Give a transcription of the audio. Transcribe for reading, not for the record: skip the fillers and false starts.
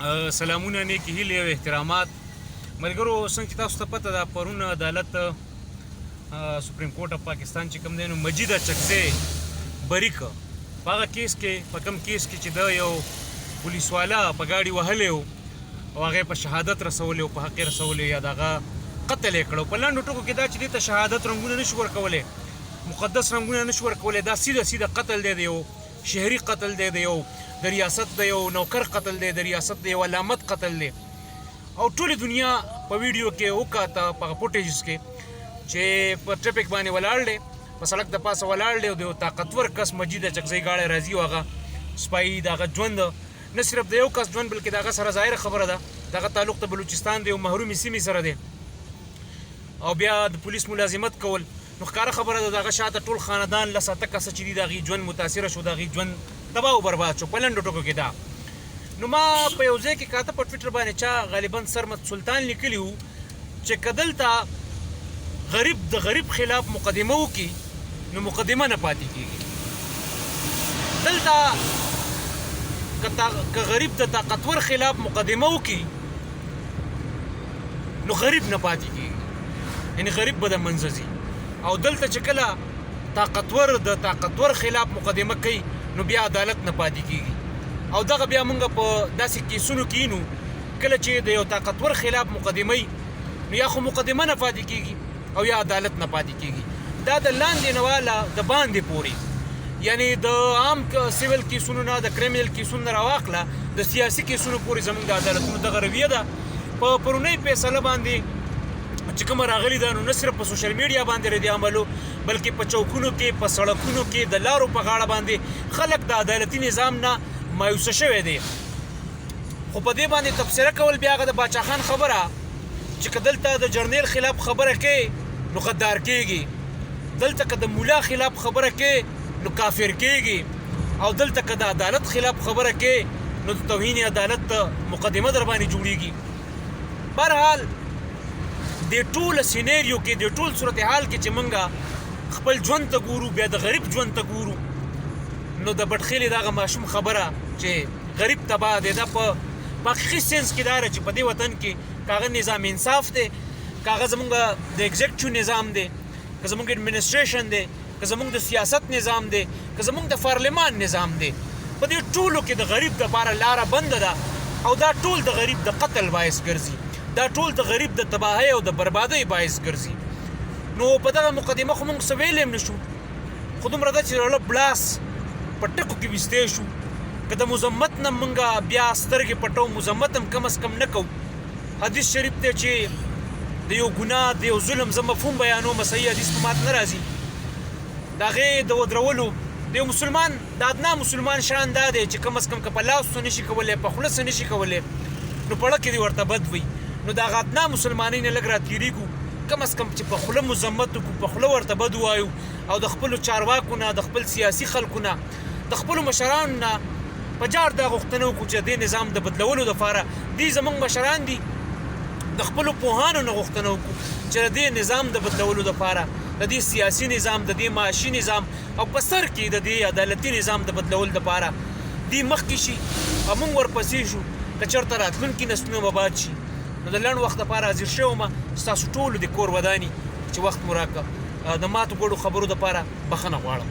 سلامونه، نیکې هیلې او احترامات. ملګرو، څنګه چې تاسو ته پته ده، پرون عدالت، سپریم کورټ اف پاکستان چې کوم دی نو مجید اچکزی بری که په هغه کیس کې، په کوم کیس کې چې د یو پولیس والا په ګاډي وهلی و او هغه په شهادت رسولی او په حق رسولی یا دغه قتل یې کړو. په لنډو ټکو کې دا چې دې ته شهادت رنګونه نشو ورکولی، مقدس رنګونه نشو ورکولی، دا سیده سیده قتل دی، د یو شهري قتل دی، د یو د ریاست د یو نوکر قتل دی، د ریاست د یو علامت قتل دی. او ټوله دنیا په ویډیو کې وکاته، په فوټیجز کې چې په ټریفک باندې ولاړ دی، په سړک د پاسه ولاړ دی او د یو طاقتور کس مجید اچکزی ګاډی راځي او هغه سپایي د هغه ژوند، نه صرف د یو کس ژوند بلکې د هغه سره ظاهره خبره ده دغه تعلق د بلوچستان د یو محرومې سیمې سره دی او بیا د پولیس ملازمت کول، نو ښکاره خبره ده د هغه شاته ټول خاندان لس اته کسه چې دي، د هغې ژوند متاثره شو، د هغې ژوند تباه او برباد شو په لنډو ټکو کې. دا نو ما په یو ځای کې کاته په ټویټر باندې، چا غالبا سرمد سلطان لیکلی وو چې که دلته غریب د غریب خلاف مقدمه وکړي نو مقدمه نه پاتې کیږي، دلته که غریب د طاقتور خلاف مقدمه وکړي نو غریب نه پاتې کیږي، یعنی غریب به د منځه ځي، او دلته چې کله طاقتور د طاقتور خلاف مقدمه کوي نو بیا عدالت نه پاتې کیږي. او دغه بیا مونږ په داسې کیسونو کې نو کله چې د یو طاقتور خلاف مقدمه نو یا خو مقدمه نه پاتې کیږي او یا عدالت نه پاتې کیږي. دا د لاندې نه والا د باندې پورې، یعنی د عام سیول کیسونو نه، د کریمینل کیسونو نه راواخله د سیاسي کیسونو پورې زمونږ د عدالتونو دغه رویه ده. په پرونۍ فیصله باندې چې کومه راغلي ده نو نه صرف په سوشل میډیا باندې رد عمل، بلکې په چوکونو کې، په سړکونو کې، د لارو په غاړه باندې خلک د عدالتي نظام نه مایوسه شوی دی. خو په دې باندې تبصره کول بیا هغه د باچا خان خبره چې که دلته د جرنیل خلاف خبره کې نو غدار کېږي، دلته که د مولا خلاف خبره کې نو کافر کېږي، او دلته که د عدالت خلاف خبره کې نو د توهین عدالت مقدمه در باندې جوړیږي. بهرحال د ټول سینیریو کې، د ټول صورتحال کې چې مونږه خپل ژوند ته ګورو، بیا د غریب ژوند ته ګورو، نو د بټخېلې دغه ماشوم خبره چې غریب تباه دی، دا په حقیقي سنس کې دا چې په دې وطن کې که هغه نظام انصاف دی، که هغه زمونږ د ایگزیکټیو نظام دی، که زمونږ اډمنسټریشن دی، که زمونږ د سیاست نظام دی، که زمونږ د پارلمان نظام دی، په دې ټولو کې د غریب دپاره لاره بنده ده او دا ټول د غریب د قتل باعث ګرځي، دا ټول د غریب د تباهۍ او د بربادۍ باعث ګرځي. نو په دغه مقدمه خو مونږ څه ویلی هم نشو، خو دومره ده چې زړه بلاس په ټکو کې ویستی شو. که د مذمت نه مونږ بیا سترګې پټو، مذمت هم کم از کم نه کوو. حدیث شریف دی چې د یو ګناه، د یو ظلم، زه مفهوم بیانوم، صحیح حدیث په مات نه راځي، د هغې د ودرولو د یو مسلمان، د ادنا مسلمان شان دا دی چې کم از کم که په لاس څه نشي کولی، په خوله څه نشي کولی، نو په ړه کې دې ورته بد وي. نو د هغه ادنا مسلمانۍ نه لږ را تېرېږو، کم از کم چې په خوله مذمت وکړو، په خوله ورته بد ووایو او د خپلو چارواکو نه، د خپل سیاسي خلکو نه، د خپلو مشرانو نه په جار دا غوښتنه وکړو چې د دې نظام د بدلولو دپاره دوی زموږ مشران دي. د خپلو پوهانو نه غوښتنه وکړو چې د دې نظام د بدلولو دپاره، د دې سیاسي نظام، د دې معاشي نظام او په سر کې د دې عدالتي نظام د بدلولو دپاره دوی مخکې شي او موږ ورپسې شو، که چېرته راتلونکي نسلونه به باد شي. نو د لنډ وخت لپاره حاضر شوی وم. ستاسو ټولو د کور وداني چې وخت مو راکړ. د ماتو ګوډو خبرو دپاره بخښنه غواړم.